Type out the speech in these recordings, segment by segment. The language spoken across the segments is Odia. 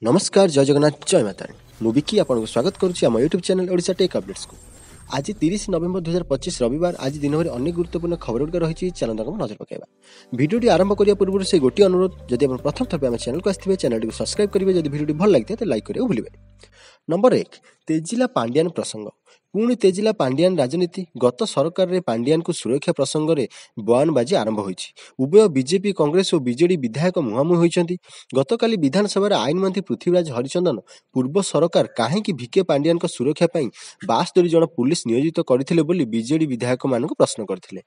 ନମସ୍କାର, ଜୟ ଜଗନ୍ନାଥ, ଜୟ ମାତା ରାଣୀ। ମୁଁ ବିକି ଆପଣଙ୍କୁ ସ୍ୱାଗତ କରୁଛି ଆମ ୟୁଟ୍ୟୁବ୍ ଚ୍ୟାନେଲ୍ ଓଡ଼ିଶା ଟେକ୍ ଅପଡେଟ୍ସକୁ। ଆଜି 30 ନଭେମ୍ବର 2025 ରବିବାର। ଆଜି ଦିନଭରି ଅନେକ ଗୁରୁତ୍ୱପୂର୍ଣ୍ଣ ଖବର ଗୁଡ଼ିକ ରହିଛି। ଚାଲନ୍ତୁ ତାକୁ ନଜର ପକାଇବା। ଭିଡ଼ିଓଟି ଆରମ୍ଭ କରିବା ପୂର୍ବରୁ ସେ ଗୋଟିଏ ଅନୁରୋଧ, ଯଦି ଆପଣ ପ୍ରଥମ ଥର ପାଇଁ ଆମ ଚ୍ୟାନେଲକୁ ଆସିଥିବେ, ଚ୍ୟାନେଲଟିକୁ ସବସ୍କ୍ରାଇବ୍ କରିବେ। ଯଦି ଭିଡ଼ିଓଟି ଭଲ ଲାଗିଥାଏ, ତ ଲାଇକ୍ କରିବାକୁ ଭୁଲିବେନି। ନମ୍ବର 1, ତେଜିଲା ପାଣ୍ଡିଆନ ପ୍ରସଙ୍ଗ। ପୁଣି ତେଜିଲା ପାଣ୍ଡିଆନ ରାଜନୀତି। ଗତ ସରକାରରେ ପାଣ୍ଡିଆନଙ୍କୁ ସୁରକ୍ଷା ପ୍ରସଙ୍ଗରେ ବୟାନବାଜି ଆରମ୍ଭ ହୋଇଛି। ଉଭୟ ବିଜେପି, କଂଗ୍ରେସ ଓ ବିଜେଡି ବିଧାୟକ ମୁହାଁମୁହିଁ ହୋଇଛନ୍ତି। ଗତକାଲି ବିଧାନସଭାରେ ଆଇନ ମନ୍ତ୍ରୀ ପୃଥ୍ୱୀରାଜ ହରିଚନ୍ଦନ ପୂର୍ବ ସରକାର କାହିଁକି ଭିକେ ପାଣ୍ଡିଆନଙ୍କ ସୁରକ୍ଷା ପାଇଁ 72 ଜଣ ପୁଲିସ ନିୟୋଜିତ କରିଥିଲେ ବୋଲି ବିଜେଡି ବିଧାୟକମାନଙ୍କୁ ପ୍ରଶ୍ନ କରିଥିଲେ।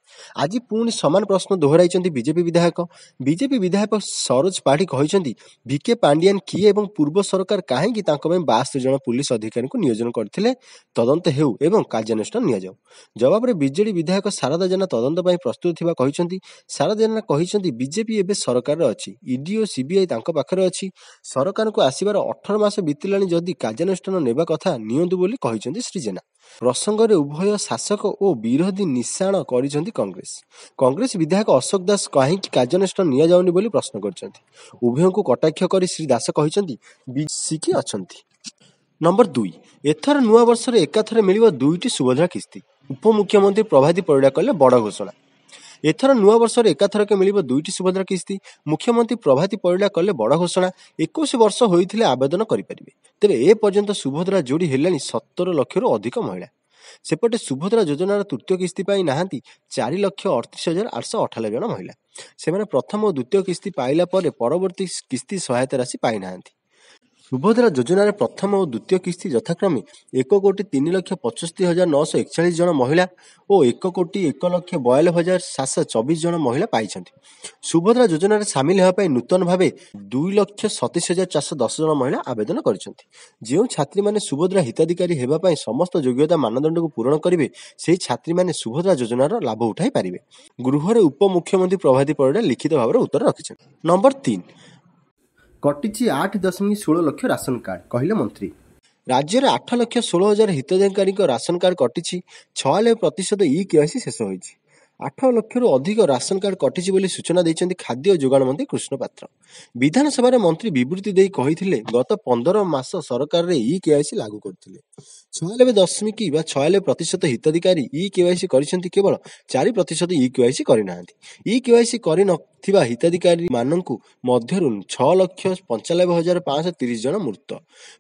ଆଜି ପୁଣି ସମାନ ପ୍ରଶ୍ନ ଦୋହରାଇଛନ୍ତି ବିଜେପି ବିଧାୟକ। ବିଜେପି ବିଧାୟକ ସରୋଜ ପାଢ଼ୀ କହିଛନ୍ତି, ଭିକେ ପାଣ୍ଡିଆନ କିଏ ଏବଂ ପୂର୍ବ ସରକାର କାହିଁକି ତାଙ୍କ ପାଇଁ 72 ଜଣ ପୁଲିସ ଅଧିକାରୀଙ୍କୁ ନିୟୋଜନ କରିଥିଲେ, ତଦନ୍ତ ହେଉ ଏବଂ କାର୍ଯ୍ୟାନୁଷ୍ଠାନ ନିଆଯାଉ। ଜବାବରେ ବିଜେଡି ବିଧାୟକ ଶାରଦା ଜେନା ତଦନ୍ତ ପାଇଁ ପ୍ରସ୍ତୁତ ଥିବା କହିଛନ୍ତି। ଶାରଦା ଜେନା କହିଛନ୍ତି, ବିଜେପି ଏବେ ସରକାରରେ ଅଛି। ଇଡି ଓ ସିବିଆଇ ତାଙ୍କ ପାଖରେ ଅଛି। ସରକାରକୁ ଆସିବାର 18 ମାସ ବିତିଲାଣି। ଯଦି କାର୍ଯ୍ୟାନୁଷ୍ଠାନ ନେବା କଥା, ନିଅନ୍ତୁ ବୋଲି କହିଛନ୍ତି ଶ୍ରୀ ଜେନା। ପ୍ରସଙ୍ଗରେ ଉଭୟ ଶାସକ ଓ ବିରୋଧୀ ନିଶାଣ କରିଛନ୍ତି କଂଗ୍ରେସ। କଂଗ୍ରେସ ବିଧାୟକ ଅଶୋକ ଦାସ କାହିଁକି କାର୍ଯ୍ୟାନୁଷ୍ଠାନ ନିଆଯାଉନି ବୋଲି ପ୍ରଶ୍ନ କରିଛନ୍ତି। ଉଭୟଙ୍କୁ କଟାକ୍ଷ କରି ଶ୍ରୀ ଦାସ କହିଛନ୍ତି, ମିଶିକି ଅଛନ୍ତି। ନମ୍ବର 2, ଏଥର ନୂଆବର୍ଷରେ ଏକାଥରେ ମିଳିବ ଦୁଇଟି ସୁଭଦ୍ରା କିସ୍ତି। ଉପମୁଖ୍ୟମନ୍ତ୍ରୀ ପ୍ରଭାତୀ ପରିଡ଼ା କଲେ ବଡ଼ ଘୋଷଣା। ଏଥର ନୂଆବର୍ଷରେ ଏକାଥରକେ ମିଳିବ ଦୁଇଟି ସୁଭଦ୍ରା କିସ୍ତି। ମୁଖ୍ୟମନ୍ତ୍ରୀ ପ୍ରଭାତୀ ପରିଡ଼ା କଲେ ବଡ଼ ଘୋଷଣା। 21 ବର୍ଷ ହୋଇଥିଲେ ଆବେଦନ କରିପାରିବେ। ତେବେ ଏ ପର୍ଯ୍ୟନ୍ତ ସୁଭଦ୍ରା ଯୋଡ଼ି ହେଲେଣି 17 ଲକ୍ଷରୁ ଅଧିକ ମହିଳା। ସେପଟେ ସୁଭଦ୍ରା ଯୋଜନାର ତୃତୀୟ କିସ୍ତି ପାଇ ନାହାନ୍ତି 4,38,898 ଜଣ ମହିଳା। ସେମାନେ ପ୍ରଥମ ଓ ଦ୍ୱିତୀୟ କିସ୍ତି ପାଇଲା ପରେ ପରବର୍ତ୍ତୀ କିସ୍ତି ସହାୟତା ରାଶି ପାଇନାହାନ୍ତି। ସୁଭଦ୍ରା ଯୋଜନାରେ ପ୍ରଥମ ଓ ଦ୍ୱିତୀୟ କିସ୍ତି ଯଥାକ୍ରମେ 1,03,75,941 ଜଣ ମହିଳା ଓ 1,01,92,724 ଜଣ ମହିଳା ପାଇଛନ୍ତି। ସୁଭଦ୍ରା ଯୋଜନାରେ ସାମିଲ ହେବା ପାଇଁ ନୂତନ ଭାବେ 2,27,410 ଜଣ ମହିଳା ଆବେଦନ କରିଛନ୍ତି। ଯେଉଁ ଛାତ୍ରୀମାନେ ସୁଭଦ୍ରା ହିତାଧିକାରୀ ହେବା ପାଇଁ ସମସ୍ତ ଯୋଗ୍ୟତା ମାନଦଣ୍ଡକୁ ପୂରଣ କରିବେ, ସେହି ଛାତ୍ରୀମାନେ ସୁଭଦ୍ରା ଯୋଜନାର ଲାଭ ଉଠାଇ ପାରିବେ। ଗୃହରେ ଉପମୁଖ୍ୟମନ୍ତ୍ରୀ ପ୍ରଭାତୀ ପରିଡ଼ା ଲିଖିତ ଭାବରେ ଉତ୍ତର ରଖିଛନ୍ତି। ନମ୍ବର 3, କଟିଛି 8.16 ଲକ୍ଷ ରାସନ କାର୍ଡ, କହିଲେ ମନ୍ତ୍ରୀ। ରାଜ୍ୟରେ 8,16,000 ହିତାଧିକାରୀଙ୍କ ରାସନ କାର୍ଡ କଟିଛି। 96% ଇ କେୱାଇସି ଶେଷ ହୋଇଛି। 8 ଲକ୍ଷରୁ ଅଧିକ ରାସନ କାର୍ଡ କଟିଛି ବୋଲି ସୂଚନା ଦେଇଛନ୍ତି ଖାଦ୍ୟ ଓ ଯୋଗାଣ ମନ୍ତ୍ରୀ କୃଷ୍ଣ ପାତ୍ର। ବିଧାନସଭାରେ ମନ୍ତ୍ରୀ ବିବୃତି ଦେଇ କହିଥିଲେ, ଗତ 15 ମାସ ସରକାରରେ ଇ କେୱାଇସି ଲାଗୁ କରିଥିଲେ। 96 ଦଶମିକ ବା 96% ହିତାଧିକାରୀ ଇ କେୱାଇସି କରିଛନ୍ତି। କେବଳ 4% ଇ କେୱାଇସି କରିନାହାନ୍ତି। ଇ କେୱାଇସି କରିନଥିବା ହିତାଧିକାରୀମାନଙ୍କୁ ମଧ୍ୟରୁ 6,95,530 ଜଣ ମୃତ,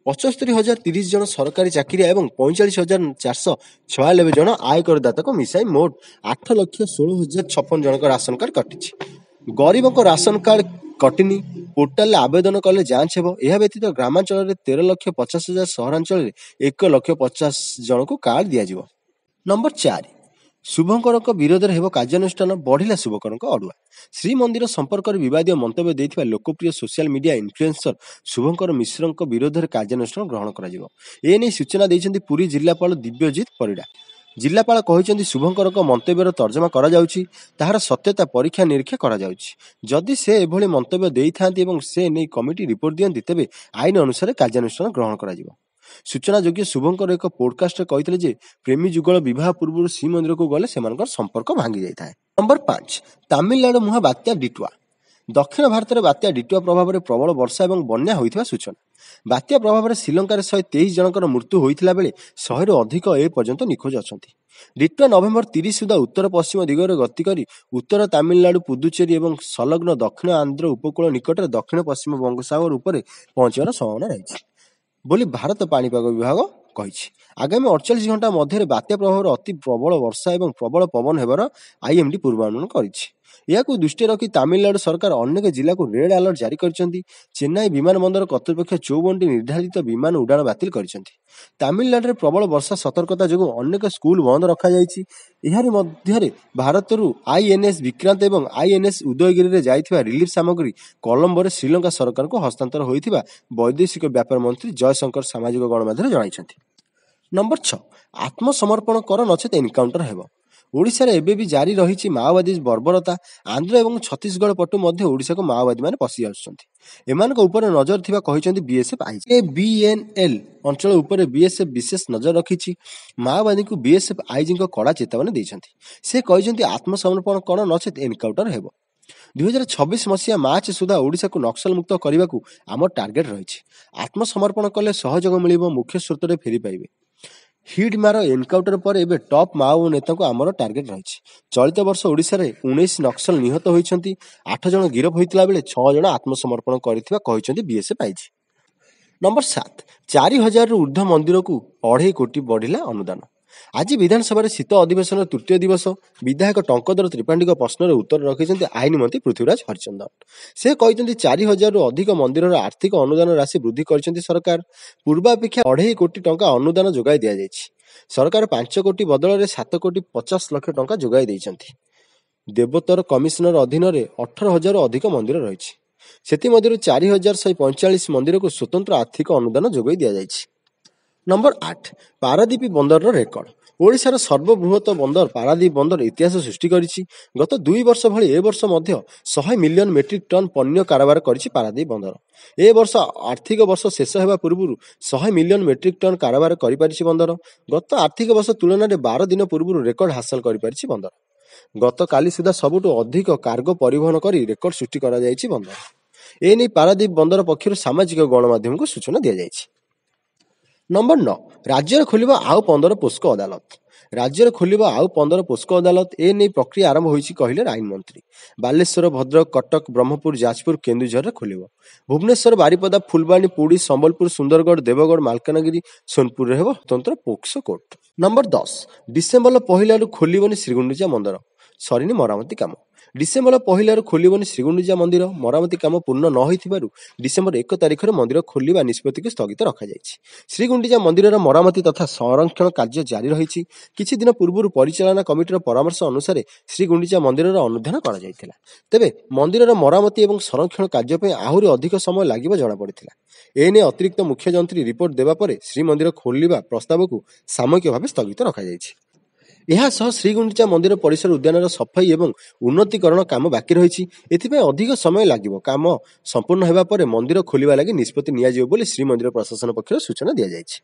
75,030 ଜଣ ସରକାରୀ ଚାକିରିଆ ଏବଂ 45,496 ଜଣ ଆୟକରଦାତାଙ୍କୁ ମିଶାଇ ମୋଟ 8,16,056 ଜଣଙ୍କ ରାସନ କାର୍ଡ କଟିଛି। ଗରିବଙ୍କ ରାସନ କାର୍ଡ କଟିନି। ପୋର୍ଟାଲରେ ଆବେଦନ କଲେ ଯାଞ୍ଚ ହେବ। ଏହା ବ୍ୟତୀତ ଗ୍ରାମାଞ୍ଚଳରେ 13,50,000, ସହରାଞ୍ଚଳରେ 1 ଲକ୍ଷ 50 ଜଣଙ୍କୁ କାର୍ଡ ଦିଆଯିବ। ନମ୍ବର 4, ଶୁଭଙ୍କରଙ୍କ ବିରୋଧରେ ହେବ କାର୍ଯ୍ୟାନୁଷ୍ଠାନ। ବଢ଼ିଲା ଶୁଭଙ୍କରଙ୍କ ଅଡୁଆ। ଶ୍ରୀମନ୍ଦିର ସମ୍ପର୍କରେ ବିବାଦୀୟ ମନ୍ତବ୍ୟ ଦେଇଥିବା ଲୋକପ୍ରିୟ ସୋସିଆଲ ମିଡିଆ ଇନଫ୍ଲୁଏନ୍ସର ଶୁଭଙ୍କର ମିଶ୍ରଙ୍କ ବିରୋଧରେ କାର୍ଯ୍ୟାନୁଷ୍ଠାନ ଗ୍ରହଣ କରାଯିବ। ଏନେଇ ସୂଚନା ଦେଇଛନ୍ତି ପୁରୀ ଜିଲ୍ଲାପାଳ ଦିବ୍ୟଜିତ ପରିଡ଼ା। ଜିଲ୍ଲାପାଳ କହିଛନ୍ତି, ଶୁଭଙ୍କରଙ୍କ ମନ୍ତବ୍ୟର ତର୍ଜମା କରାଯାଉଛି। ତାହାର ସତ୍ୟତା ପରୀକ୍ଷା ନିରୀକ୍ଷା କରାଯାଉଛି। ଯଦି ସେ ଏଭଳି ମନ୍ତବ୍ୟ ଦେଇଥାନ୍ତି ଏବଂ ସେ ନେଇ କମିଟି ରିପୋର୍ଟ ଦିଅନ୍ତି, ତେବେ ଆଇନ ଅନୁସାରେ କାର୍ଯ୍ୟାନୁଷ୍ଠାନ ଗ୍ରହଣ କରାଯିବ। ସୂଚନାଯୋଗ୍ୟ, ଶୁଭଙ୍କର ଏକ ପୋଡକାଷ୍ଟରେ କହିଥିଲେ ଯେ ପ୍ରେମୀ ଯୁଗଳ ବିବାହ ପୂର୍ବରୁ ଶ୍ରୀମନ୍ଦିରକୁ ଗଲେ ସେମାନଙ୍କର ସମ୍ପର୍କ ଭାଙ୍ଗି ଯାଇଥାଏ। ନମ୍ବର 5, ତାମିଲନାଡୁ ମୁହାଁ ବାତ୍ୟା ଡିଟୱା। ଦକ୍ଷିଣ ଭାରତରେ ବାତ୍ୟା ଡିଟୱା ପ୍ରଭାବରେ ପ୍ରବଳ ବର୍ଷା ଏବଂ ବନ୍ୟା ହୋଇଥିବା ସୂଚନା। ବାତ୍ୟା ପ୍ରଭାବରେ ଶ୍ରୀଲଙ୍କାରେ 123 ଜଣଙ୍କର ମୃତ୍ୟୁ ହୋଇଥିଲା ବେଳେ 100ରୁ ଅଧିକ ଏ ପର୍ଯ୍ୟନ୍ତ ନିଖୋଜ ଅଛନ୍ତି। ଡିଟୱା ନଭେମ୍ବର 30 ସୁଦ୍ଧା ଉତ୍ତର ପଶ୍ଚିମ ଦିଗରେ ଗତି କରି ଉତ୍ତର ତାମିଲନାଡୁ, ପୁଦୁଚେରୀ ଏବଂ ସଂଲଗ୍ନ ଦକ୍ଷିଣ ଆନ୍ଧ୍ର ଉପକୂଳ ନିକଟରେ ଦକ୍ଷିଣ ପଶ୍ଚିମ ବଙ୍ଗୋପସାଗର ଉପରେ ପହଞ୍ଚିବାର ସମ୍ଭାବନା ରହିଛି ବୋଲି ଭାରତ ପାଣିପାଗ ବିଭାଗ କହିଛି। ଆଗାମୀ 48 ଘଣ୍ଟା ମଧ୍ୟରେ ବାତ୍ୟା ପ୍ରଭାବରେ ଅତି ପ୍ରବଳ ବର୍ଷା ଏବଂ ପ୍ରବଳ ପବନ ହେବାର ଆଇଏମଡି ପୂର୍ବାନୁମାନ କରିଛି। ଏହାକୁ ଦୃଷ୍ଟିରେ ରଖି ତାମିଲନାଡୁ ସରକାର ଅନେକ ଜିଲ୍ଲାକୁ ରେଡ୍ ଆଲର୍ଟ ଜାରି କରିଛନ୍ତି। ଚେନ୍ନାଇ ବିମାନ ବନ୍ଦର କର୍ତ୍ତୃପକ୍ଷ 54ଟି ନିର୍ଦ୍ଧାରିତ ବିମାନ ଉଡ଼ାଣ ବାତିଲ କରିଛନ୍ତି। ତାମିଲନାଡୁରେ ପ୍ରବଳ ବର୍ଷା ସତର୍କତା ଯୋଗୁଁ ଅନେକ ସ୍କୁଲ ବନ୍ଦ ରଖାଯାଇଛି। ଏହାରି ମଧ୍ୟରେ ଭାରତରୁ ଆଇଏନ୍ଏସ୍ ବିକ୍ରାନ୍ତ ଏବଂ ଆଇଏନ୍ଏସ୍ ଉଦୟଗିରିରେ ଯାଇଥିବା ରିଲିଫ ସାମଗ୍ରୀ କଲମ୍ବୋରେ ଶ୍ରୀଲଙ୍କା ସରକାରଙ୍କୁ ହସ୍ତାନ୍ତର ହୋଇଥିବା ବୈଦେଶିକ ବ୍ୟାପାର ମନ୍ତ୍ରୀ ଜୟଶଙ୍କର ସାମାଜିକ ଗଣମାଧ୍ୟମରେ ଜଣାଇଛନ୍ତି। ନମ୍ବର 6, ଆତ୍ମସମର୍ପଣ କର, ନଚେତ ଏନକାଉଣ୍ଟର ହେବ। ଓଡ଼ିଶାରେ ଏବେ ବି ଜାରି ରହିଛି ମାଓବାଦୀ ବର୍ବରତା। ଆନ୍ଧ୍ର ଏବଂ ଛତିଶଗଡ଼ ପଟୁ ମଧ୍ୟ ଓଡ଼ିଶାକୁ ମାଓବାଦୀମାନେ ପଶି ଆସୁଛନ୍ତି। ଏମାନଙ୍କ ଉପରେ ନଜର ଥିବା କହିଛନ୍ତି ବିଏସ୍ଏଫ୍ ଆଇଜି। ବିଏନ୍ଏଲ୍ ଅଞ୍ଚଳ ଉପରେ ବିଏସ୍ଏଫ୍ ବିଶେଷ ନଜର ରଖିଛି। ମାଓବାଦୀଙ୍କୁ ବିଏସ୍ଏଫ୍ ଆଇଜିଙ୍କ କଡ଼ା ଚେତାବନୀ ଦେଇଛନ୍ତି। ସେ କହିଛନ୍ତି, ଆତ୍ମସମର୍ପଣ କର, ନଚେତ ଏନକାଉଣ୍ଟର ହେବ। 2026 ମସିହା ମାର୍ଚ୍ଚ ସୁଦ୍ଧା ଓଡ଼ିଶାକୁ ନକ୍ସଲ ମୁକ୍ତ କରିବାକୁ ଆମ ଟାର୍ଗେଟ ରହିଛି। ଆତ୍ମସମର୍ପଣ କଲେ ସହଯୋଗ ମିଳିବ, ମୁଖ୍ୟ ସ୍ରୋତରେ ଫେରି ପାଇବେ। ହିଡମାର ଏନକାଉଣ୍ଟର ପରେ ଏବେ ଟପ୍ ମାଓ ନେତାଙ୍କୁ ଆମର ଟାର୍ଗେଟ ରହିଛି। ଚଳିତ ବର୍ଷ ଓଡ଼ିଶାରେ 19 ନକ୍ସଲ ନିହତ ହୋଇଛନ୍ତି, 8 ଜଣ ଗିରଫ ହୋଇଥିଲା ବେଳେ 6 ଜଣ ଆତ୍ମସମର୍ପଣ କରିଥିବା କହିଛନ୍ତି ବିଏସ୍ଏଫ୍ ଆଇଜି। ନମ୍ବର 7, 4000ରୁ ଉର୍ଦ୍ଧ୍ୱ ମନ୍ଦିରକୁ 2.5 କୋଟି ବଢିଲା ଅନୁଦାନ। ଆଜି ବିଧାନସଭାରେ ଶୀତ ଅଧିବେଶନର ତୃତୀୟ ଦିବସ। ବିଧାୟକ ଟଙ୍କଧର ତ୍ରିପାଠୀଙ୍କ ପ୍ରଶ୍ନର ଉତ୍ତର ରଖିଛନ୍ତି ଆଇନ ମନ୍ତ୍ରୀ ପୃଥ୍ୱୀରାଜ ହରିଚନ୍ଦନ। ସେ କହିଛନ୍ତି, 4000ରୁ ଅଧିକ ମନ୍ଦିରର ଆର୍ଥିକ ଅନୁଦାନ ରାଶି ବୃଦ୍ଧି କରିଛନ୍ତି ସରକାର। ପୂର୍ବାପେକ୍ଷା 2.5 କୋଟି ଟଙ୍କା ଅନୁଦାନ ଯୋଗାଇ ଦିଆଯାଇଛି। ସରକାର 5 କୋଟି ବଦଳରେ 7 କୋଟି 50 ଲକ୍ଷ ଟଙ୍କା ଯୋଗାଇ ଦେଇଛନ୍ତି। ଦେବୋତ୍ତର କମିଶନର ଅଧୀନରେ 18,000ରୁ ଅଧିକ ମନ୍ଦିର ରହିଛି। ସେଥିମଧ୍ୟରୁ 4145 ମନ୍ଦିରକୁ ସ୍ୱତନ୍ତ୍ର ଆର୍ଥିକ ଅନୁଦାନ ଯୋଗାଇ ଦିଆଯାଇଛି। ନମ୍ବର 8, ପାରାଦୀପ ବନ୍ଦରର ରେକର୍ଡ। ଓଡ଼ିଶାର ସର୍ବବୃହତ ବନ୍ଦର ପାରାଦୀପ ବନ୍ଦର ଇତିହାସ ସୃଷ୍ଟି କରିଛି। ଗତ 2 ବର୍ଷ ଭଳି ଏ ବର୍ଷ ମଧ୍ୟ 100 ମିଲିୟନ ମେଟ୍ରିକ ଟନ୍ ପଣ୍ୟ କାରବାର କରିଛି ପାରାଦୀପ ବନ୍ଦର। ଏ ବର୍ଷ ଆର୍ଥିକ ବର୍ଷ ଶେଷ ହେବା ପୂର୍ବରୁ 100 ମିଲିୟନ ମେଟ୍ରିକ ଟନ୍ କାରବାର କରିପାରିଛି ବନ୍ଦର। ଗତ ଆର୍ଥିକ ବର୍ଷ ତୁଳନାରେ 12 ଦିନ ପୂର୍ବରୁ ରେକର୍ଡ ହାସଲ କରିପାରିଛି ବନ୍ଦର। ଗତକାଲି ସୁଦ୍ଧା ସବୁଠୁ ଅଧିକ କାର୍ଗୋ ପରିବହନ କରି ରେକର୍ଡ ସୃଷ୍ଟି କରାଯାଇଛି ବନ୍ଦର। ଏନେଇ ପାରାଦୀପ ବନ୍ଦର ପକ୍ଷରୁ ସାମାଜିକ ଗଣମାଧ୍ୟମକୁ ସୂଚନା ଦିଆଯାଇଛି। ନମ୍ବର 9, ରାଜ୍ୟରେ ଖୋଲିବ ଆଉ 15 ପୋସ୍କୋ ଅଦାଲତ। ରାଜ୍ୟରେ ଖୋଲିବ ଆଉ 15 ପୋସ୍କୋ ଅଦାଲତ। ଏ ନେଇ ପ୍ରକ୍ରିୟା ଆରମ୍ଭ ହୋଇଛି କହିଲେ ଆଇନ ମନ୍ତ୍ରୀ। ବାଲେଶ୍ୱର, ଭଦ୍ରକ, କଟକ, ବ୍ରହ୍ମପୁର, ଯାଜପୁର, କେନ୍ଦୁଝରରେ ଖୋଲିବ। ଭୁବନେଶ୍ୱର, ବାରିପଦା, ଫୁଲବାଣୀ, ପୁରୀ, ସମ୍ବଲପୁର, ସୁନ୍ଦରଗଡ଼, ଦେବଗଡ଼, ମାଲକାନଗିରି, ସୋନପୁରରେ ହେବ ସ୍ୱତନ୍ତ୍ର ପୋକ୍ସୋ କୋର୍ଟ। ନମ୍ବର 10, ଡିସେମ୍ବର 1ରୁ ଖୋଲିବନି ଶ୍ରୀଗୁଣ୍ଡିଚା ମନ୍ଦିର, ସରିନି ମରାମତି କାମ। ଡିସେମ୍ବର 1ରୁ ଖୋଲିବନି ଶ୍ରୀଗୁଣ୍ଡିଚା ମନ୍ଦିର। ମରାମତି କାମ ପୂର୍ଣ୍ଣ ନ ହୋଇଥିବାରୁ ଡିସେମ୍ବର 1 ତାରିଖରେ ମନ୍ଦିର ଖୋଲିବା ନିଷ୍ପତ୍ତିକୁ ସ୍ଥଗିତ ରଖାଯାଇଛି। ଶ୍ରୀଗୁଣ୍ଡିଚା ମନ୍ଦିରର ମରାମତି ତଥା ସଂରକ୍ଷଣ କାର୍ଯ୍ୟ ଜାରି ରହିଛି। କିଛି ଦିନ ପୂର୍ବରୁ ପରିଚାଳନା କମିଟିର ପରାମର୍ଶ ଅନୁସାରେ ଶ୍ରୀଗୁଣ୍ଡିଚା ମନ୍ଦିରର ଅନୁଧ୍ୟାନ କରାଯାଇଥିଲା। ତେବେ ମନ୍ଦିରର ମରାମତି ଏବଂ ସଂରକ୍ଷଣ କାର୍ଯ୍ୟ ପାଇଁ ଆହୁରି ଅଧିକ ସମୟ ଲାଗିବ ଜଣାପଡ଼ିଥିଲା। ଏନେଇ ଅତିରିକ୍ତ ମୁଖ୍ୟ ଯନ୍ତ୍ରୀ ରିପୋର୍ଟ ଦେବା ପରେ ଶ୍ରୀମନ୍ଦିର ଖୋଲିବା ପ୍ରସ୍ତାବକୁ ସାମୟିକ ଭାବେ ସ୍ଥଗିତ ରଖାଯାଇଛି। ଏହା ସହ ଶ୍ରୀଗୁଣ୍ଡିଚା ମନ୍ଦିର ପରିସର ଉଦ୍ୟାନର ସଫେଇ ଏବଂ ଉନ୍ନତିକରଣ କାମ ବାକି ରହିଛି। ଏଥିପାଇଁ ଅଧିକ ସମୟ ଲାଗିବ। କାମ ସମ୍ପୂର୍ଣ୍ଣ ହେବା ପରେ ମନ୍ଦିର ଖୋଲିବା ଲାଗି ନିଷ୍ପତ୍ତି ନିଆଯିବ ବୋଲି ଶ୍ରୀମନ୍ଦିର ପ୍ରଶାସନ ପକ୍ଷରୁ ସୂଚନା ଦିଆଯାଇଛି।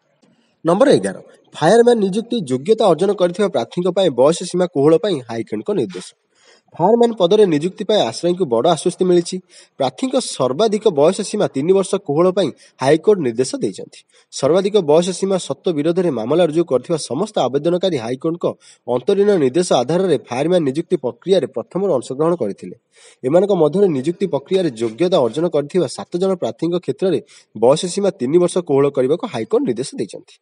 ନମ୍ବର 11, ଫାୟାରମ୍ୟାନ ନିଯୁକ୍ତି ଯୋଗ୍ୟତା ଅର୍ଜନ କରିଥିବା ପ୍ରାର୍ଥୀଙ୍କ ପାଇଁ ବୟସ ସୀମା କୋହଳ ପାଇଁ ହାଇକୋର୍ଟଙ୍କ ନିର୍ଦ୍ଦେଶ। ଫାୟାରମ୍ୟାନ ପଦରେ ନିଯୁକ୍ତି ପାଇଁ ଆଶ୍ରୟୀଙ୍କୁ ବଡ଼ ଆଶ୍ୱସ୍ତି ମିଳିଛି। ପ୍ରାର୍ଥୀଙ୍କ ସର୍ବାଧିକ ବୟସ ସୀମା 3 ବର୍ଷ କୋହଳ ପାଇଁ ହାଇକୋର୍ଟ ନିର୍ଦ୍ଦେଶ ଦେଇଛନ୍ତି। ସର୍ବାଧିକ ବୟସ ସୀମା ସତ୍ତ୍ୱ ବିରୋଧରେ ମାମଲା ରୁଜୁ କରିଥିବା ସମସ୍ତ ଆବେଦନକାରୀ ହାଇକୋର୍ଟଙ୍କ ଅନ୍ତରୀଣ ନିର୍ଦ୍ଦେଶ ଆଧାରରେ ଫାୟାରମ୍ୟାନ ନିଯୁକ୍ତି ପ୍ରକ୍ରିୟାରେ ପ୍ରଥମରୁ ଅଂଶଗ୍ରହଣ କରିଥିଲେ। ଏମାନଙ୍କ ମଧ୍ୟରେ ନିଯୁକ୍ତି ପ୍ରକ୍ରିୟାରେ ଯୋଗ୍ୟତା ଅର୍ଜନ କରିଥିବା 7 ଜଣ ପ୍ରାର୍ଥୀଙ୍କ କ୍ଷେତ୍ରରେ ବୟସ ସୀମା 3 ବର୍ଷ କୋହଳ କରିବାକୁ ହାଇକୋର୍ଟ ନିର୍ଦ୍ଦେଶ ଦେଇଛନ୍ତି।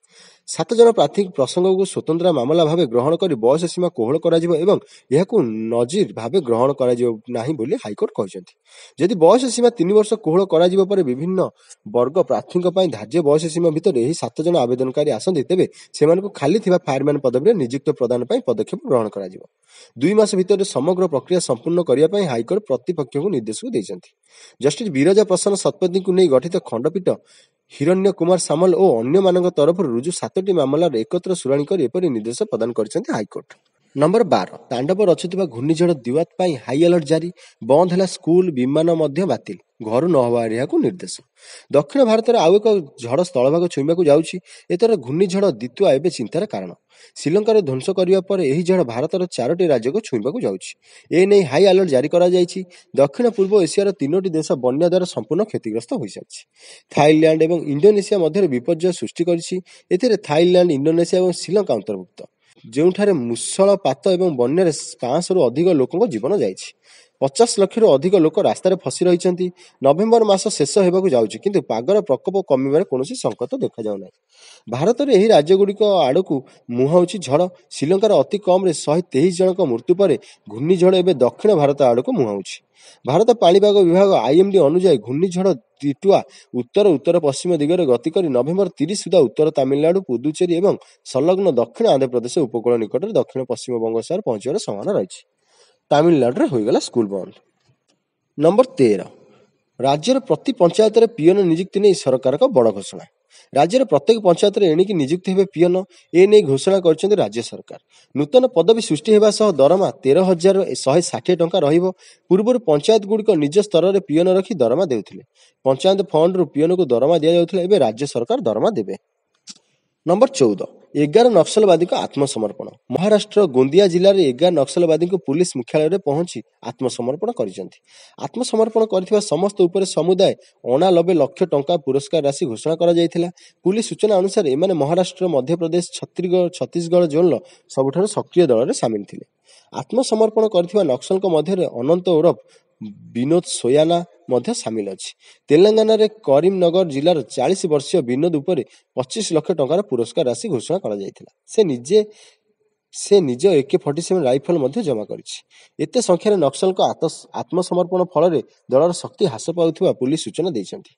7 ଜଣ ପ୍ରାର୍ଥୀଙ୍କ ପ୍ରସଙ୍ଗକୁ ସ୍ୱତନ୍ତ୍ର ମାମଲା ଭାବେ ଗ୍ରହଣ କରି ବୟସ ସୀମା କୋହଳ କରାଯିବ ଏବଂ ଏହାକୁ ନଜିର ଭାବେ ଗ୍ରହଣ କରାଯିବ ନାହିଁ ବୋଲି ହାଇକୋର୍ଟ କହିଛନ୍ତି। ଯଦି ବୟସ ସୀମା 3 ବର୍ଷ କୋହଳ କରାଯିବ ପରେ ବିଭିନ୍ନ ବର୍ଗ ପ୍ରାର୍ଥୀଙ୍କ ପାଇଁ ଧାର୍ଯ୍ୟ ବୟସ ସୀମା ଭିତରେ ଏହି 7 ଜଣ ଆବେଦନକାରୀ ଆସନ୍ତି, ତେବେ ସେମାନଙ୍କୁ ଖାଲି ଥିବା ଫାୟାରମ୍ୟାନ ପଦବୀରେ ନିଯୁକ୍ତି ପ୍ରଦାନ ପାଇଁ ପଦକ୍ଷେପ ଗ୍ରହଣ କରାଯିବ। 2 ମାସ ଭିତରେ ସମଗ୍ର ପ୍ରକ୍ରିୟା ସମ୍ପୂର୍ଣ୍ଣ କରିବା ପାଇଁ ହାଇକୋର୍ଟ ପ୍ରତିପକ୍ଷଙ୍କୁ ନିର୍ଦ୍ଦେଶ ଦେଇଛନ୍ତି। ଜଷ୍ଟିସ ବିରଜା ପ୍ରସନ୍ନ ଶତପଥୀଙ୍କୁ ନେଇ ଗଠିତ ଖଣ୍ଡପୀଠ ହିରଣ୍ୟ କୁମାର ସାମଲ ଓ ଅନ୍ୟମାନଙ୍କ ତରଫରୁ ରୁଜୁ 7ଟି ମାମଲାର ଏକତ୍ର ଶୁଣାଣି କରି ଏପରି ନିର୍ଦ୍ଦେଶ ପ୍ରଦାନ କରିଛନ୍ତି ହାଇକୋର୍ଟ। ନମ୍ବର 12, ତାଣ୍ଡବ ରଚୁଥିବା ଘୂର୍ଣ୍ଣିଝଡ଼ ଦିୱାତ ପାଇଁ ହାଇ ଆଲର୍ଟ ଜାରି। ବନ୍ଦ ହେଲା ସ୍କୁଲ, ବିମାନ ମଧ୍ୟ ବାତିଲ, ଘରୁ ନ ବାହାରିବାକୁ ନିର୍ଦ୍ଦେଶ। ଦକ୍ଷିଣ ଭାରତରେ ଆଉ ଏକ ଝଡ଼ ସ୍ଥଳଭାଗ ଛୁଇଁବାକୁ ଯାଉଛି। ଏଥର ଘୂର୍ଣ୍ଣିଝଡ଼ ଦିତ୍ୱା ଏବେ ଚିନ୍ତାର କାରଣ। ଶ୍ରୀଲଙ୍କାରେ ଧ୍ୱଂସ କରିବା ପରେ ଏହି ଝଡ଼ ଭାରତର 4ଟି ରାଜ୍ୟକୁ ଛୁଇଁବାକୁ ଯାଉଛି। ଏନେଇ ହାଇ ଆଲର୍ଟ ଜାରି କରାଯାଇଛି। ଦକ୍ଷିଣ ପୂର୍ବ ଏସିଆର 3ଟି ଦେଶ ବନ୍ୟା ଦ୍ୱାରା ସମ୍ପୂର୍ଣ୍ଣ କ୍ଷତିଗ୍ରସ୍ତ ହୋଇସାରିଛି। ଥାଇଲ୍ୟାଣ୍ଡ ଏବଂ ଇଣ୍ଡୋନେସିଆ ମଧ୍ୟରେ ବିପର୍ଯ୍ୟୟ ସୃଷ୍ଟି କରିଛି। ଏଥିରେ ଥାଇଲ୍ୟାଣ୍ଡ, ଇଣ୍ଡୋନେସିଆ ଏବଂ ଶ୍ରୀଲଙ୍କା ଅନ୍ତର୍ଭୁକ୍ତ, ଯେଉଁଠାରେ ମୂଷଳପାତ ଏବଂ ବନ୍ୟାରେ 500ରୁ ଅଧିକ ଲୋକଙ୍କ ଜୀବନ ଯାଇଛି। 50 ଲକ୍ଷରୁ ଅଧିକ ଲୋକ ରାସ୍ତାରେ ଫସି ରହିଛନ୍ତି। ନଭେମ୍ବର ମାସ ଶେଷ ହେବାକୁ ଯାଉଛି, କିନ୍ତୁ ପାଗର ପ୍ରକୋପ କମିବାର କୌଣସି ସଂକେତ ଦେଖାଯାଉନାହିଁ। ଭାରତରେ ଏହି ରାଜ୍ୟଗୁଡ଼ିକ ଆଡ଼କୁ ମୁହାଁଉଛି ଝଡ଼। ଶ୍ରୀଲଙ୍କାର ଅତି କମରେ 123 ଜଣଙ୍କ ମୃତ୍ୟୁ ପରେ ଘୂର୍ଣ୍ଣିଝଡ଼ ଏବେ ଦକ୍ଷିଣ ଭାରତ ଆଡ଼କୁ ମୁହାଁଉଛି। ଭାରତ ପାଣିପାଗ ବିଭାଗ ଆଇଏମଡି ଅନୁଯାୟୀ ଘୂର୍ଣ୍ଣିଝଡ଼ ଦିଟୁଆ ଉତ୍ତର ଉତ୍ତର ପଶ୍ଚିମ ଦିଗରେ ଗତି କରି ନଭେମ୍ବର 30 ସୁଦ୍ଧା ଉତ୍ତର ତାମିଲନାଡୁ, ପୁଦୁଚେରୀ ଏବଂ ସଂଲଗ୍ନ ଦକ୍ଷିଣ ଆନ୍ଧ୍ରପ୍ରଦେଶ ଉପକୂଳ ନିକଟରେ ଦକ୍ଷିଣ ପଶ୍ଚିମ ବଙ୍ଗୋପସାଗର ପହଞ୍ଚିବାର ସମ୍ଭାବନା ରହିଛି। ତାମିଲନାଡୁରେ ହୋଇଗଲା ସ୍କୁଲ ବନ୍ଦ। ନମ୍ବର 13, ରାଜ୍ୟର ପ୍ରତି ପଞ୍ଚାୟତରେ ପିଅନ ନିଯୁକ୍ତି ନେଇ ସରକାରଙ୍କ ବଡ଼ ଘୋଷଣା। ରାଜ୍ୟର ପ୍ରତ୍ୟେକ ପଞ୍ଚାୟତରେ ଏଣିକି ନିଯୁକ୍ତି ହେବେ ପିଅନ। ଏ ନେଇ ଘୋଷଣା କରିଛନ୍ତି ରାଜ୍ୟ ସରକାର। ନୂତନ ପଦବୀ ସୃଷ୍ଟି ହେବା ସହ ଦରମା 13,160 ଟଙ୍କା ରହିବ। ପୂର୍ବରୁ ପଞ୍ଚାୟତଗୁଡ଼ିକ ନିଜ ସ୍ତରରେ ପିଅନ ରଖି ଦରମା ଦେଉଥିଲେ। ପଞ୍ଚାୟତ ଫଣ୍ଡରୁ ପିଅନକୁ ଦରମା ଦିଆଯାଉଥିଲା। ଏବେ ରାଜ୍ୟ ସରକାର ଦରମା ଦେବେ। ନମ୍ବର 14, 11 ନକ୍ସଲବାଦୀଙ୍କ ଆତ୍ମସମର୍ପଣ। ମହାରାଷ୍ଟ୍ର ଗୋନ୍ଦିଆ ଜିଲ୍ଲାରେ 11 ନକ୍ସଲବାଦୀଙ୍କୁ ପୁଲିସ ମୁଖ୍ୟାଳୟରେ ପହଞ୍ଚି ଆତ୍ମସମର୍ପଣ କରିଛନ୍ତି। ଆତ୍ମସମର୍ପଣ କରିଥିବା ସମସ୍ତ ଉପରେ ସମୁଦାୟ 89 ଲକ୍ଷ ଟଙ୍କା ପୁରସ୍କାର ରାଶି ଘୋଷଣା କରାଯାଇଥିଲା। ପୁଲିସ ସୂଚନା ଅନୁସାରେ ଏମାନେ ମହାରାଷ୍ଟ୍ର, ମଧ୍ୟପ୍ରଦେଶ, ଛତିଶଗଡ଼ ଜୋନ୍ର ସବୁଠାରୁ ସକ୍ରିୟ ଦଳରେ ସାମିଲ ଥିଲେ। ଆତ୍ମସମର୍ପଣ କରିଥିବା ନକ୍ସଲଙ୍କ ମଧ୍ୟରେ ଅନନ୍ତ ଓରଫ ବିନୋଦ ସୋୟାନା ମଧ୍ୟ ସାମିଲ ଅଛି। ତେଲେଙ୍ଗାନାରେ କରିମନଗର ଜିଲ୍ଲାର 40 ବର୍ଷୀୟ ବିନୋଦ ଉପରେ 25 ଲକ୍ଷ ଟଙ୍କାର ପୁରସ୍କାର ରାଶି ଘୋଷଣା କରାଯାଇଥିଲା। ସେ ନିଜ AK-47 rifle ମଧ୍ୟ ଜମା କରିଛି। ଏତେ ସଂଖ୍ୟାରେ ନକ୍ସଲଙ୍କ ଆତ୍ମସମର୍ପଣ ଫଳରେ ଦଳର ଶକ୍ତି ହ୍ରାସ ପାଉଥିବା ପୁଲିସ ସୂଚନା ଦେଇଛନ୍ତି।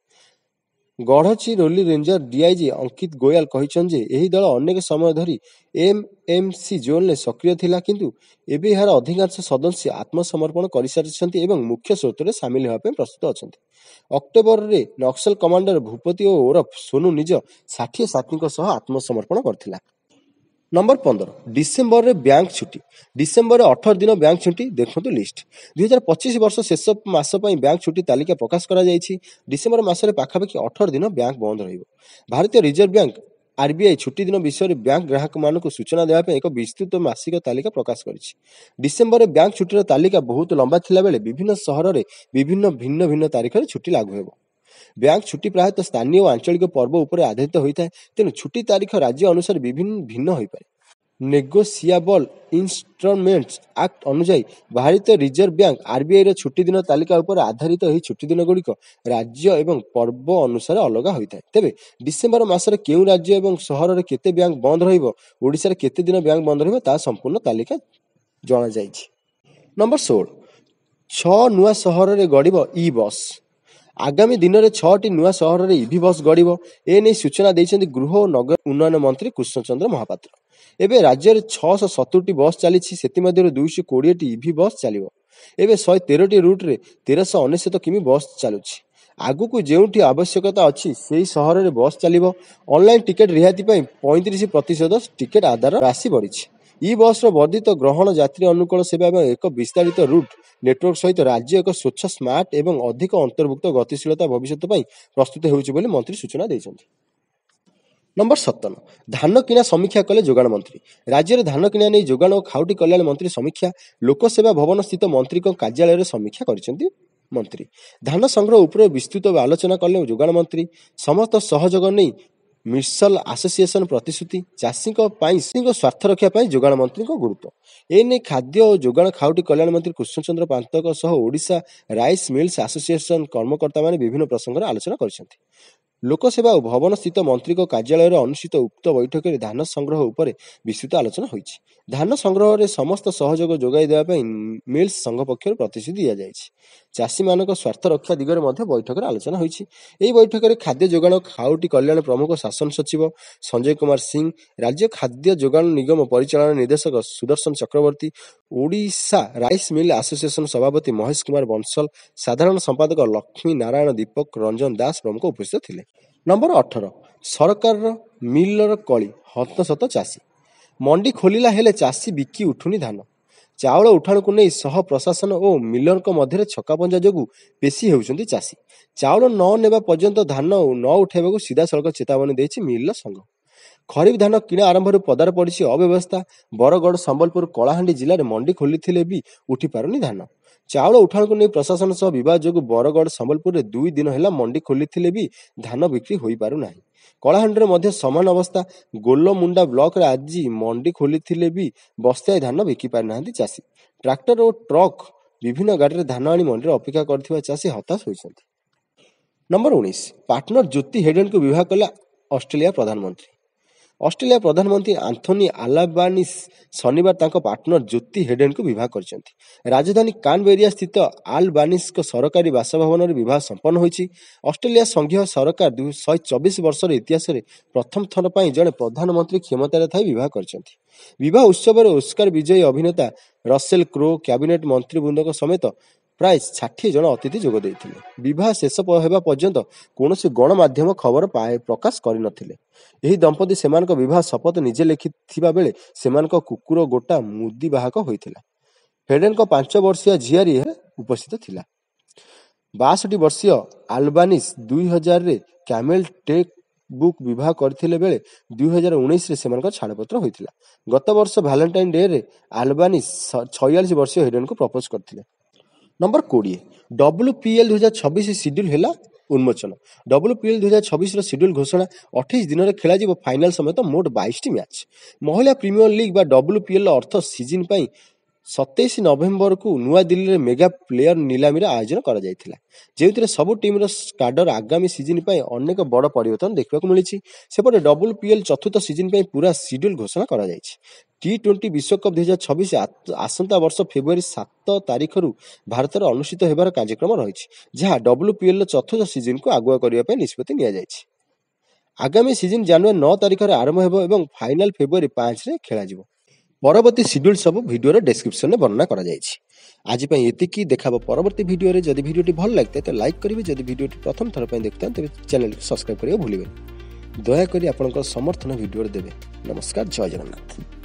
ଗଢ଼ଚିରୋଲି ରେଞ୍ଜର ଡିଆଇଜି ଅଙ୍କିତ ଗୋୟାଲ କହିଛନ୍ତି ଯେ ଏହି ଦଳ ଅନେକ ସମୟ ଧରି ଏମ୍ଏମ୍ସି ଜୋନ୍ରେ ସକ୍ରିୟ ଥିଲା, କିନ୍ତୁ ଏବେ ଏହାର ଅଧିକାଂଶ ସଦସ୍ୟ ଆତ୍ମସମର୍ପଣ କରିସାରିଛନ୍ତି ଏବଂ ମୁଖ୍ୟ ସ୍ରୋତରେ ସାମିଲ ହେବା ପାଇଁ ପ୍ରସ୍ତୁତ ଅଛନ୍ତି। ଅକ୍ଟୋବରରେ ନକ୍ସଲ କମାଣ୍ଡର ଭୂପତି ଓ ଓରଫ ସୋନୁ ନିଜ 60 ସାଥୀଙ୍କ ସହ ଆତ୍ମସମର୍ପଣ କରିଥିଲା। ନମ୍ବର 15, ଡିସେମ୍ବରରେ ବ୍ୟାଙ୍କ ଛୁଟି। ଡିସେମ୍ବରରେ 18 ଦିନ ବ୍ୟାଙ୍କ ଛୁଟି, ଦେଖନ୍ତୁ ଲିଷ୍ଟ। 2025 ବର୍ଷ ଶେଷ ମାସ ପାଇଁ ବ୍ୟାଙ୍କ ଛୁଟି ତାଲିକା ପ୍ରକାଶ କରାଯାଇଛି। ଡିସେମ୍ବର ମାସରେ ପାଖାପାଖି 18 ଦିନ ବ୍ୟାଙ୍କ ବନ୍ଦ ରହିବ। ଭାରତୀୟ ରିଜର୍ଭ ବ୍ୟାଙ୍କ ଆରବିଆଇ ଛୁଟିଦିନ ବିଷୟରେ ବ୍ୟାଙ୍କ ଗ୍ରାହକମାନଙ୍କୁ ସୂଚନା ଦେବା ପାଇଁ ଏକ ବିସ୍ତୃତ ମାସିକ ତାଲିକା ପ୍ରକାଶ କରିଛି। ଡିସେମ୍ବରରେ ବ୍ୟାଙ୍କ ଛୁଟିର ତାଲିକା ବହୁତ ଲମ୍ବା ଥିଲାବେଳେ ବିଭିନ୍ନ ସହରରେ ବିଭିନ୍ନ ଭିନ୍ନ ଭିନ୍ନ ତାରିଖରେ ଛୁଟି ଲାଗୁ ହେବ। ବ୍ୟାଙ୍କ ଛୁଟି ପ୍ରାୟତଃ ସ୍ଥାନୀୟ ଓ ଆଞ୍ଚଳିକ ପର୍ବ ଉପରେ ଆଧାରିତ ହୋଇଥାଏ, ତେଣୁ ଛୁଟି ତାରିଖ ରାଜ୍ୟ ଅନୁସାରେ ବିଭିନ୍ନ ଭିନ୍ନ ହୋଇପାରେ। ନେଗୋସିଆବଲ ଇନଷ୍ଟ୍ରମେଣ୍ଟସ୍ ଆକ୍ଟ ଅନୁଯାୟୀ ଭାରତୀୟ ରିଜର୍ଭ ବ୍ୟାଙ୍କ ଆରବିଆଇର ଛୁଟିଦିନ ତାଲିକା ଉପରେ ଆଧାରିତ ଏହି ଛୁଟିଦିନଗୁଡ଼ିକ ରାଜ୍ୟ ଏବଂ ପର୍ବ ଅନୁସାରେ ଅଲଗା ହୋଇଥାଏ। ତେବେ ଡିସେମ୍ବର ମାସରେ କେଉଁ ରାଜ୍ୟ ଏବଂ ସହରରେ କେତେ ବ୍ୟାଙ୍କ ବନ୍ଦ ରହିବ, ଓଡ଼ିଶାରେ କେତେ ଦିନ ବ୍ୟାଙ୍କ ବନ୍ଦ ରହିବ ତାହା ସମ୍ପୂର୍ଣ୍ଣ ତାଲିକା ଜଣାଯାଇଛି। ନମ୍ବର 16, 6 ନୂଆ ସହରରେ ଗଡ଼ିବ ଇ ବସ୍। ଆଗାମୀ ଦିନରେ 6ଟି ନୂଆ ସହରରେ ଇଭି ବସ୍ ଗଡ଼ିବ। ଏ ନେଇ ସୂଚନା ଦେଇଛନ୍ତି ଗୃହ ଓ ନଗର ଉନ୍ନୟନ ମନ୍ତ୍ରୀ କୃଷ୍ଣଚନ୍ଦ୍ର ମହାପାତ୍ର। ଏବେ ରାଜ୍ୟରେ 670ଟି ବସ୍ ଚାଲିଛି, ସେଥିମଧ୍ୟରୁ 220ଟି ଇଭି ବସ୍ ଚାଲିବ। ଏବେ 113ଟି ରୁଟ୍ରେ 1399 କିମି ବସ୍ ଚାଲୁଛି। ଆଗକୁ ଯେଉଁଠି ଆବଶ୍ୟକତା ଅଛି ସେହି ସହରରେ ବସ୍ ଚାଲିବ। ଅନଲାଇନ୍ ଟିକେଟ୍ ରିହାତି ପାଇଁ 35% ଟିକେଟ୍ ଆଧାର ରାଶି ବଢ଼ିଛି। ଇ ବସ୍ର ବର୍ଦ୍ଧିତ ଗ୍ରହଣ, ଯାତ୍ରୀ ଅନୁକୂଳ ସେବା ଏବଂ ଏକ ବିସ୍ତାରିତ ରୁଟ୍ ନେଟୱାର୍କ ସହିତ ରାଜ୍ୟ ଏକ ସ୍ୱଚ୍ଛ, ସ୍ମାର୍ଟ ଏବଂ ଅଧିକ ଅନ୍ତର୍ଭୁକ୍ତ ଗତିଶୀଳତା ଭବିଷ୍ୟତ ପାଇଁ ପ୍ରସ୍ତୁତ ହେଉଛି ବୋଲି ମନ୍ତ୍ରୀ ସୂଚନା ଦେଇଛନ୍ତି। ନମ୍ବର 17, ଧାନ କିଣା ସମୀକ୍ଷା କଲେ ଯୋଗାଣ ମନ୍ତ୍ରୀ। ରାଜ୍ୟରେ ଧାନ କିଣା ନେଇ ଯୋଗାଣ ଓ ଖାଉଟି କଲ୍ୟାଣ ମନ୍ତ୍ରୀ ସମୀକ୍ଷା। ଲୋକସେବା ଭବନ ସ୍ଥିତ ମନ୍ତ୍ରୀଙ୍କ କାର୍ଯ୍ୟାଳୟରେ ସମୀକ୍ଷା କରିଛନ୍ତି ମନ୍ତ୍ରୀ। ଧାନ ସଂଗ୍ରହ ଉପରେ ବିସ୍ତୃତ ଆଲୋଚନା କଲେ ଯୋଗାଣ ମନ୍ତ୍ରୀ। ସମସ୍ତ ସହଯୋଗ ନେଇ ମିର୍ସଲ ଆସୋସିଏସନ ପ୍ରତିଶ୍ରୁତି। ଚାଷୀଙ୍କ ପାଇଁ ସ୍ୱାର୍ଥ ରକ୍ଷା ପାଇଁ ଯୋଗାଣ ମନ୍ତ୍ରୀଙ୍କ ଗୁରୁତ୍ୱ। ଏନେଇ ଖାଦ୍ୟ ଓ ଯୋଗାଣ ଖାଉଟି କଲ୍ୟାଣ ମନ୍ତ୍ରୀ କୃଷ୍ଣଚନ୍ଦ୍ର ପାତ୍ରଙ୍କ ସହ ଓଡ଼ିଶା ରାଇସ୍ ମିଲ୍ସ ଆସୋସିଏସନ କର୍ମକର୍ତ୍ତାମାନେ ବିଭିନ୍ନ ପ୍ରସଙ୍ଗରେ ଆଲୋଚନା କରିଛନ୍ତି। ଲୋକସେବା ଓ ଭବନ ସ୍ଥିତ ମନ୍ତ୍ରୀଙ୍କ କାର୍ଯ୍ୟାଳୟରେ ଅନୁଷ୍ଠିତ ଉକ୍ତ ବୈଠକରେ ଧାନ ସଂଗ୍ରହ ଉପରେ ବିସ୍ତୃତ ଆଲୋଚନା ହୋଇଛି। ଧାନ ସଂଗ୍ରହରେ ସମସ୍ତ ସହଯୋଗ ଯୋଗାଇ ଦେବା ପାଇଁ ମିଲ୍ସ ସଂଘ ପକ୍ଷରୁ ପ୍ରତିଶ୍ରୁତି ଦିଆଯାଇଛି। ଚାଷୀମାନଙ୍କ ସ୍ୱାର୍ଥ ରକ୍ଷା ଦିଗରେ ମଧ୍ୟ ବୈଠକରେ ଆଲୋଚନା ହୋଇଛି। ଏହି ବୈଠକରେ ଖାଦ୍ୟ ଯୋଗାଣ ଖାଉଟି କଲ୍ୟାଣ ପ୍ରମୁଖ ଶାସନ ସଚିବ ସଞ୍ଜୟ କୁମାର ସିଂ, ରାଜ୍ୟ ଖାଦ୍ୟ ଯୋଗାଣ ନିଗମ ପରିଚାଳନା ନିର୍ଦ୍ଦେଶକ Sudarshan Chakraborty, Odisha rice mill association ସଭାପତି ମହେଶ କୁମାର ବଂଶଲ, ସାଧାରଣ ସମ୍ପାଦକ ଲକ୍ଷ୍ମୀ ନାରାୟଣ ଦୀପକ ରଞ୍ଜନ ଦାସ ପ୍ରମୁଖ ଉପସ୍ଥିତ ଥିଲେ। ନମ୍ବର 18, ସରକାରର ମିଲର କଳି, ହନ୍ତସନ୍ତ ଚାଷୀ। ମଣ୍ଡି ଖୋଲିଲା ହେଲେ ଚାଷୀ ବିକି ଉଠୁନି ଧାନ। ଚାଉଳ ଉଠାଣକୁ ନେଇ ସହ ପ୍ରଶାସନ ଓ ମିଲରଙ୍କ ମଧ୍ୟରେ ଛକାପଞ୍ଝା ଯୋଗୁଁ ପେଶି ହେଉଛନ୍ତି ଚାଷୀ। ଚାଉଳ ନ ନେବା ପର୍ଯ୍ୟନ୍ତ ଧାନ ନ ଉଠାଇବାକୁ ସିଧାସଳଖ ଚେତାବନୀ ଦେଇଛି ମିଲର ସଂଘ। ଖରିଫ ଧାନ କିଣା ଆରମ୍ଭରୁ ପଦାରେ ପଡ଼ିଛି ଅବ୍ୟବସ୍ଥା। ବରଗଡ଼, ସମ୍ବଲପୁର, କଳାହାଣ୍ଡି ଜିଲ୍ଲାରେ ମଣ୍ଡି ଖୋଲିଥିଲେ ବି ଉଠିପାରୁନି ଧାନ। ଚାଉଳ ଉଠାଣକୁ ନେଇ ପ୍ରଶାସନ ସହ ବିବାଦ ଯୋଗୁଁ ବରଗଡ଼, ସମ୍ବଲପୁରରେ 2 ଦିନ ହେଲା ମଣ୍ଡି ଖୋଲିଥିଲେ ବି ଧାନ ବିକ୍ରି ହୋଇପାରୁନାହିଁ। କଳାହାଣ୍ଡିରେ ମଧ୍ୟ ସମାନ ଅବସ୍ଥା। ଗୋଲମୁଣ୍ଡା ବ୍ଲକରେ ଆଜି ମଣ୍ଡି ଖୋଲିଥିଲେ ବି ବସ୍ତାଏ ଧାନ ବିକି ପାରିନାହାନ୍ତି ଚାଷୀ। ଟ୍ରାକ୍ଟର ଓ ଟ୍ରକ୍ ବିଭିନ୍ନ ଗାଡ଼ିରେ ଧାନ ଆଣି ମଣ୍ଡିରେ ଅପେକ୍ଷା କରିଥିବା ଚାଷୀ ହତାଶ ହୋଇଛନ୍ତି। ନମ୍ବର 19, ପାର୍ଟନର ଜ୍ୟୋତି ହେଡେନଙ୍କୁ ବିବାହ କଲେ ଅଷ୍ଟ୍ରେଲିଆ ପ୍ରଧାନମନ୍ତ୍ରୀ। ଅଷ୍ଟ୍ରେଲିଆ ପ୍ରଧାନମନ୍ତ୍ରୀ ଆନ୍ଥୋନି ଆଲବାନିସ୍ ଶନିବାର ତାଙ୍କ ପାର୍ଟନର ଜ୍ୟୋତି ହେଡେନଙ୍କୁ ବିବାହ କରିଛନ୍ତି। ରାଜଧାନୀ କାନବେରିଆ ସ୍ଥିତ ଆଲବାନିସ୍ଙ୍କ ସରକାରୀ ବାସଭବନରେ ବିବାହ ସମ୍ପନ୍ନ ହୋଇଛି। ଅଷ୍ଟ୍ରେଲିଆ ସଂଘୀୟ ସରକାର 124 ବର୍ଷର ଇତିହାସରେ ପ୍ରଥମ ଥର ପାଇଁ ଜଣେ ପ୍ରଧାନମନ୍ତ୍ରୀ କ୍ଷମତାରେ ଥାଇ ବିବାହ କରିଛନ୍ତି। ବିବାହ ଉତ୍ସବରେ ଓସ୍କାର ବିଜୟୀ ଅଭିନେତା ରସେଲ କ୍ରୋ, କ୍ୟାବିନେଟ୍ ମନ୍ତ୍ରୀବୃନ୍ଦଙ୍କ ସମେତ ପ୍ରାୟ 60 ଜଣ ଅତିଥି ଯୋଗ ଦେଇଥିଲେ। ବିବାହ ଶେଷ ହେବା ପର୍ଯ୍ୟନ୍ତ କୌଣସି ଗଣମାଧ୍ୟମ ଖବର ପ୍ରକାଶ କରିନଥିଲେ। ଏହି ଦମ୍ପତି ସେମାନଙ୍କ ବିବାହ ଶପଥ ନିଜେ ଲେଖିଥିବା ବେଳେ ସେମାନଙ୍କ କୁକୁର ଗୋଟା ମୁଦି ବାହକ ହୋଇଥିଲା। ହେଡେନଙ୍କ 5 ବର୍ଷୀୟ ଝିଆରୀ ଉପସ୍ଥିତ ଥିଲା। 62 ବର୍ଷୀୟ ଆଲବାନିସ୍ 2000ରେ କ୍ୟାମେଲ ଟେକ୍ ବୁକ୍ ବିବାହ କରିଥିଲେ ବେଳେ 2019ରେ ସେମାନଙ୍କର ଛାଡ଼ପତ୍ର ହୋଇଥିଲା। ଗତ ବର୍ଷ ଭାଲେଣ୍ଟାଇନ୍ ଡେରେ ଆଲବାନି 46 ବର୍ଷୀୟ ହିରୋଇନଙ୍କୁ ପ୍ରପୋଜ କରିଥିଲେ। ନମ୍ବର 20, WPL 2026 schedule ହେଲା ଉନ୍ମୋଚନ। WPL 2026ର ସିଡ୍ୟୁଲ୍ ଘୋଷଣା। 28 ଦିନରେ ଖେଳାଯିବ ଫାଇନାଲ ସମେତ ମୋଟ 22ଟି ମ୍ୟାଚ୍। ମହିଳା ପ୍ରିମିୟର ଲିଗ୍ ବା WPL ଅର୍ଥ ସିଜିନ୍ ପାଇଁ 27 ନଭେମ୍ବରକୁ ନୂଆଦିଲ୍ଲୀରେ ମେଗା ପ୍ଲେୟର ନିଲାମୀର ଆୟୋଜନ କରାଯାଇଥିଲା, ଯେଉଁଥିରେ ସବୁ ଟିମ୍ର ସ୍କାଡର ଆଗାମୀ ସିଜିନ୍ ପାଇଁ ଅନେକ ବଡ଼ ପରିବର୍ତ୍ତନ ଦେଖିବାକୁ ମିଳିଛି। ସେପଟେ WPL ଚତୁର୍ଥ ସିଜିନ୍ ପାଇଁ ପୂରା ସିଡ୍ୟୁଲ୍ ଘୋଷଣା କରାଯାଇଛି। ଟି-20 ବିଶ୍ୱକପ୍ 2026 ଆସନ୍ତା ବର୍ଷ ଫେବୃଆରୀ 7 ତାରିଖରୁ ଭାରତରେ ଅନୁଷ୍ଠିତ ହେବାର କାର୍ଯ୍ୟକ୍ରମ ରହିଛି, ଯାହା WPLର ଚତୁର୍ଥ ସିଜିନ୍କୁ ଆଗୁଆ କରିବା ପାଇଁ ନିଷ୍ପତ୍ତି ନିଆଯାଇଛି। ଆଗାମୀ ସିଜିନ୍ ଜାନୁଆରୀ 9 ତାରିଖରେ ଆରମ୍ଭ ହେବ ଏବଂ ଫାଇନାଲ ଫେବୃଆରୀ 5ରେ ଖେଳାଯିବ। ପରବର୍ତ୍ତୀ ସିଡ୍ୟୁଲ୍ ସବୁ ଭିଡ଼ିଓର ଡେସ୍କ୍ରିପସନରେ ବର୍ଣ୍ଣନା କରାଯାଇଛି। ଆଜି ପାଇଁ ଏତିକି, ଦେଖାହେବ ପରବର୍ତ୍ତୀ ଭିଡ଼ିଓରେ। ଯଦି ଭିଡ଼ିଓଟି ଭଲ ଲାଗିଥାଏ ତ ଲାଇକ୍ କରିବେ। ଯଦି ଭିଡ଼ିଓଟି ପ୍ରଥମ ଥର ପାଇଁ ଦେଖୁଥାନ୍ତି, ତେବେ ଚ୍ୟାନେଲକୁ ସବସ୍କ୍ରାଇବ୍ କରିବାକୁ ଭୁଲିବେନି। ଦୟାକରି ଆପଣଙ୍କର ସମର୍ଥନ ଭିଡ଼ିଓରେ ଦେବେ। ନମସ୍କାର, ଜୟ ଜଗନ୍ନାଥ।